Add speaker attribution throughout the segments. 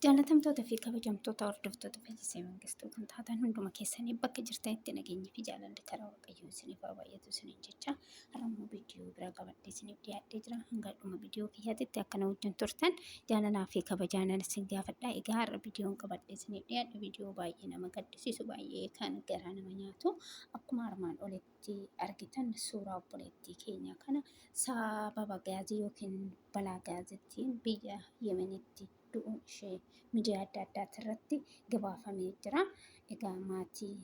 Speaker 1: Jaalatamtoota fi kabajamtoota hordoftoota Fayyisee Mangistuu kan taatan hunduma keessanii bakka jirtanitti nageenyi fi jaalalli karaa Waaqayyoo isiniif haa baay'atu isiniin jecha har'a immoo viidiyoo biraa qabadhee isiniif dhiyaadhee jira. Hanga dhuma viidiyoo kiyyaatitti akka na wajjin turtan jaalalaa fi kabajaanan isin gaafadha. Egaa har'a viidiyoon qabadhee isiniif dhiyaadhe viidiyoo baay'ee nama gaddisiisu, baay'ee kan garaa nama nyaatu, akkuma armaan olitti argitan suuraa obboleettii keenya kana sababa gaazii yookiin balaa gaazittiin biyya Yemenitti du'uun ishee miidiyaa adda addaati irratti gabaafamee jira. Egaa maatii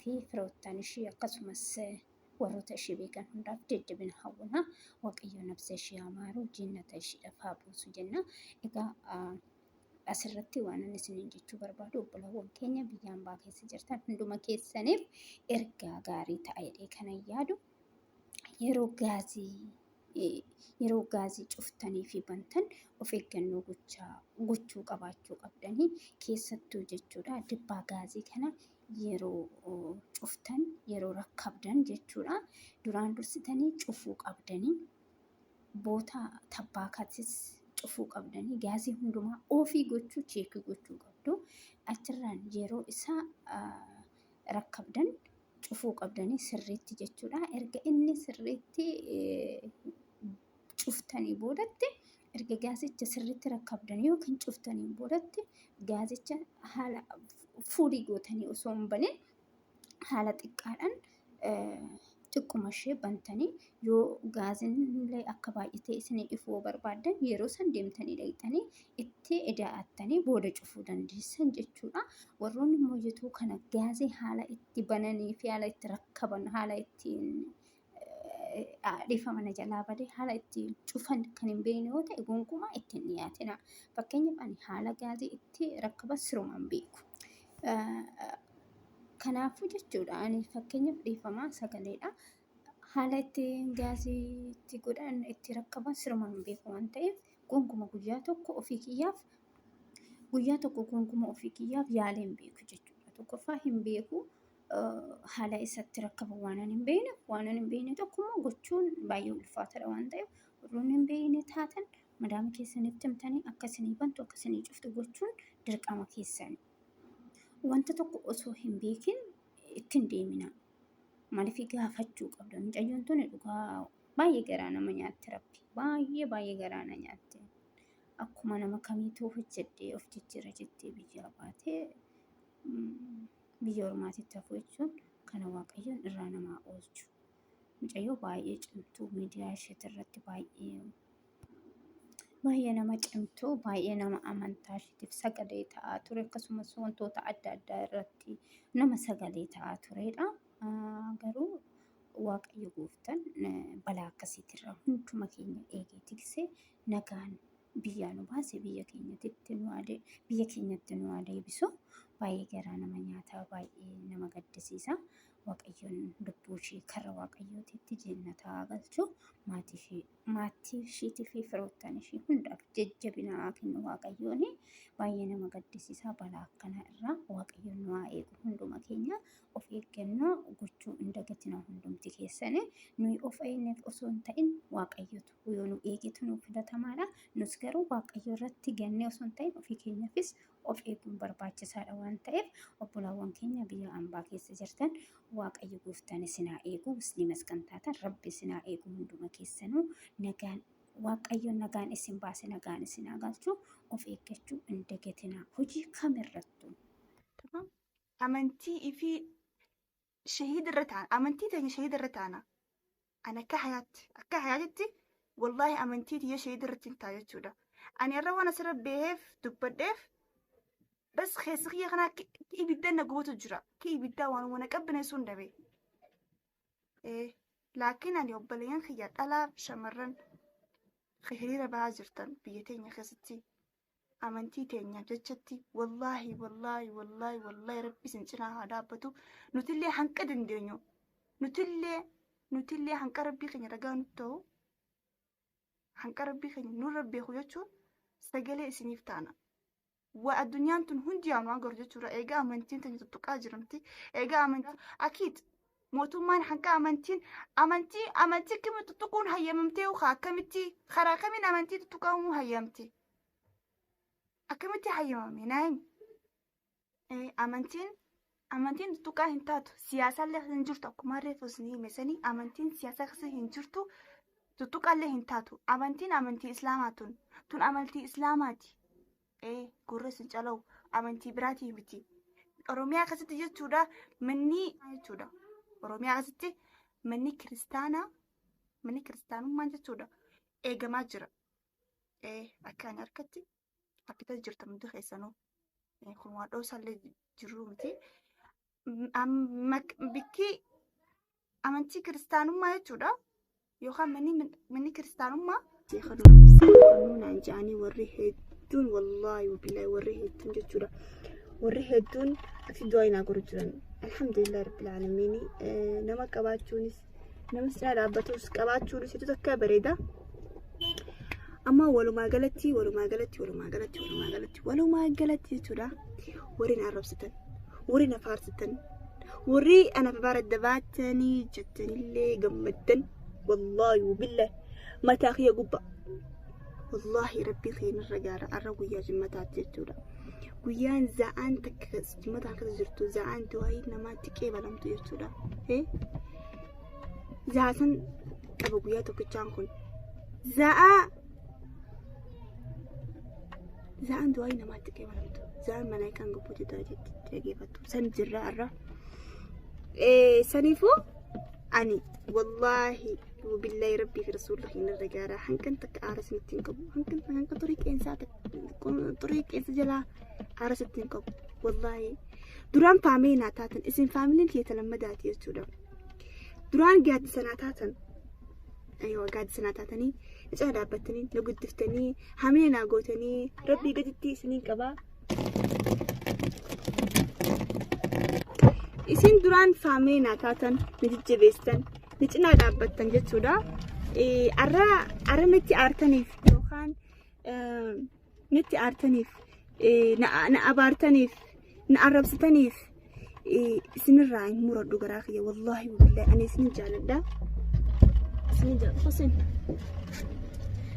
Speaker 1: fi firoottan ishee akkasumas warroota ishee beekan hundaaf jajjabina hawwina. Waaqayyo nabsa ishee haa maaru, jinnata isheedhaaf haa buusu jenna. Egaa asirratti waan ani isiniin jechuu barbaadu, obbolaawwan keenya biyya hambaa keessa jirtan hunduma keessaniif ergaa gaarii ta'a jedhee kanan yaadu, yeroo gaazii cuftanii fi bantan of eeggannoo gochaa gochuu qabaachuu qabdanii, keessattuu jechuudha dibbaa gaazii kana yeroo cuftan, yeroo rakkabdan jechuudha, duraan dursitanii cufuu qabdanii, boota tabbaakaatis cufuu qabdanii, gaazii hundumaa off gochuu, check gochuu qabdu. Achirraan yeroo isaa rakkabdan cufuu qabdanii sirriitti jechuudha. Erga inni sirriitti cuftanii boodatti, erga gaazicha sirriitti rakkabdanii yookiin cuftanii boodatti, gaazicha haala full gootanii osoo hin banin haala xiqqaadhaan xiqquma ishee bantanii, yoo gaaziin illee akka baay'atee isinii ifuu barbaaddan, yeroo san deemtanii dhaqxanii itti ida'attanii booda cufuu dandeessan jechuudha. Warroonni immoo yituu kana gaazii haala itti bananii fi haala itti rakkaban, haala ittiin dhiifama na jalaa badee, haala ittiin cufan kan hin beekne yoo ta'e, gonkumaa ittiin dhiyaatina. Fakkeenyaaf, ani haala gaazii itti rakkaban sirumaan beeku. Kanaafuu jechuudha, ani fakkeenyaaf, dhiifamaa sagaleedha. Haala itti gaazii itti godhan, itti rakkaban sirumaan hin beeku waan ta'eef, gonkuma guyyaa tokko gonkuma ofii kiyyaaf yaalee hin beeku jechuudha. Tokkoffaa, hin beeku, haala isatti rakkaban waan hin beekneef, waan hin beekne tokko immoo gochuun baay'ee ulfaataadha waan ta'eef, warroonni hin beekne taatan madaama keessanitti himtanii akka isinii bantu, akka isinii cuftu gochuun dirqama keessani. Wanta tokko osoo hin beekin ittiin deemina. Maaliif, gaafachuu qabda. Mucayyoon tuni dhugaa baay'ee garaa nama nyaatti, rabbi. Baay'ee baay'ee garaa na nyaatti. Akkuma nama kamiituu hojjedhee of jijjiira jettee biyyaa baatee biyya ormaatitti hafuu jechuun kana Waaqayyoon irraa namaa oolchu. Mucayyoo baay'ee cimtuu, miidiyaa isheetii irratti baay'ee baay'ee nama cimtuu, baay'ee nama amantaa isheetiif sagalee ta'aa ture, akkasumas wantoota adda addaa irratti nama sagalee ta'aa turedha. Garuu Waaqayyo gooftaan balaa akkasiitirraa hunduma keenya eegee tiksee nagaan biyyaa nu baase, biyya keenyatti nu haa deebisu. Baay'ee garaa nama nyaataa, baay'ee nama gaddisiisa. Waaqayyoon lubbuu ishee karra Waaqayyootitti jannata haa galchu. Maatii isheetii fi firoottan ishee hundaaf jajjabina haa kennu Waaqayyoon. Baay'ee nama gaddisiisa. Balaa akkanaa irraa Waaqayyoon nu haa eegu hunduma keenya. Of eeggannoo gochuu hin dagatina hundumti keessanii. Nuyi of eegneef osoo hin ta'in, Waaqayyotu yoo nu eegetu nu filatamaadha. Nus garuu Waaqayyo irratti gannee osoo hin ta'in, ofii keenyaafis of eeguun barbaachisaadha waan ta'eef, obbolaawwan keenya biyya hambaa keessa jirtan, Waaqayyo gooftaan isin haa eegu. Musliimas kan taatan, Rabbi isin haa eegu hunduma keessanuu. Nagaan Waaqayyo nagaan isin baase nagaan isin haa galchu. Of eeggachuu hin dagatinaa hojii kamirrattuu.
Speaker 2: Tamam. Amantii ifii shahiida irra taana. Amantii teenya shahiida irra taana. Ani akka hayaatitti wallaahi amantii tiyya shahiida irratti hin ta'a jechuudha. Ani irra waan asirra beeheef dubbadheef, bas keessa kiyya kanaa ki ibidda na gubatu jira. Ki ibiddaa waan wana qabbaneessuu hin dhabe. Laakiin ani obboleeyyan kiyya dhalaa shamarran hiriira bahaa jirtan biyya teenya keessatti amantii teenyaaf jechatti, wallaahi wallaahi wallaahi wallaahi, rabbi isin cinaa haa dhaabbatu. Nutillee hanqa dandeenyu, nutillee hanqa rabbii keenya ragaa nutti ta'u, hanqa rabbii keenya nurra beeku jechuun sagalee isiniif taana. Waa addunyaan tun hundi yaa nu agarru jechuudha. Egaa amantiin teenya tuttuqaa jiramti. Egaa amantii akiit mootummaan hanqa amantiin amantii akkamitti tuttuquun hayyamamtee, akkamitti karaa kamiin amantii tuttuqamuu hayyamte? Akkamitti? Akkamitti hayyamame naa himi. Amantiin tuttuqaa hin taatu. Siyaasaallee hin jirtu akkuma reefu isin hime sanii amantiin siyaasa keessa hin jirtu tuttuqaallee hin taatu. Amantiin amantii islaamaa tun. Tun amantii islaamaati. Gurra isin calawu amantii biraatii miti. Oromiyaa keessatti jechuudha manni jechuudha. Oromiyaa keessatti manni kiristaanaa manni kiristaanummaa jechuudha eegamaa jira. Akka ani harkatti harkitaa jirtan hundi keessanuu. Kun waan dhoosaallee jiru miti. Bikki amantii kiristaanummaa jechuudha. Yookaan manni kiristaanummaa. Naan jedhanii warri hedduun wallaahi billaahi warri hedduun jechuudha. Warri hedduun ati du'aa naa godhu jiran. Alhamdulillah rabbil aalamiin nama qabaachuunis nama cinaa dhaabbatus qabaachuunis hedduu takka bareeda. Amma walumaa galatti walumaa galatti walumaa galatti walumaa galatti walumaa galatti jechuudha. Warri na arrabsitan, warri na faarsitan, warri ana baradda baatanii jettanillee gammaddan wallaahi billahi mataa kiyya gubbaa. Wallaahi rabbii keenyarra gaara arra guyyaa jimmataati jechuudha. Guyyaan za'aan takka jimmataan keessa jirtu za'aan du'aa namaatti qeebalamtu jechuudha. Za'aa san qaba guyyaa tokkichaan kun. Za'aa za'aan du'aa namaatti qeebalamtu. Za'aan malaayikaan gubbuutti du'aa jetti dhageeffattu. San jirra arra. Saniifuu ani wallaahi billahi rabbii fi rasuulli hin gaara hanqan takka aara isinitti hin qabu hanqan hanqa xurii qeensaa xurii qeensa jalaa aara isinitti hin qabu wallaahi duraan faamee naa taatan isin faamiliin keessa lammadaati jechuudha duraan gaaddisa naa taatan aywa gaaddisa naa taatanii na cina dhaabbattanii na guddiftanii hamee naa gootanii rabbii gaditti isiniin qabaa. Isin duraan faamee naa taatan na jajjabeessitan na cinaa dhaabbattan jechuudha. Arra natti aartaniif yookaan natti aartaniif na abaartaniif na arrabsitaniif isinirraa hin muradhu garaa kiyya wallaahi wallaahi ani isinin jaaladha. Isinin jaaladha. Hussein.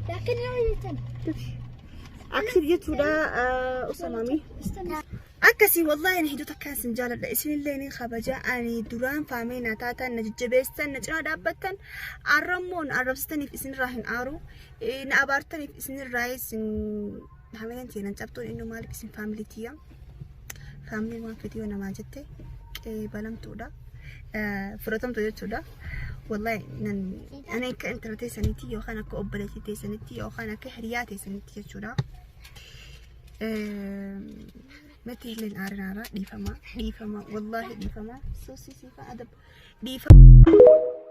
Speaker 1: لكن لو
Speaker 2: Akkasii jechuudha usamaami. Akkasii wallaahi ani hedduu takka isin jaaladha. Isinillee ni kabaja. Ani duraan faamee na taatan na jajjabeessitan na cinaa dhaabbattan arrammoo na arrabsitaniif isinirraa hin aaru. Na abaartaniif isinirraa isin hamileen teenan cabtuun inni maaliif isin faamilii tiyya. Faamiliin waan fedhii yoo namaa jette qeebalamtuudha. Fudhatamtu jechuudha. Wallaahi nan ani akka intala teessanitti yookaan akka obboleettii teessanitti yookaan akka hiriyaa teessanitti jechuudha. Natti illeen aarin aaraa dhiifama dhiifama wallaahi dhiifama soosii siifaa adab dhiifama.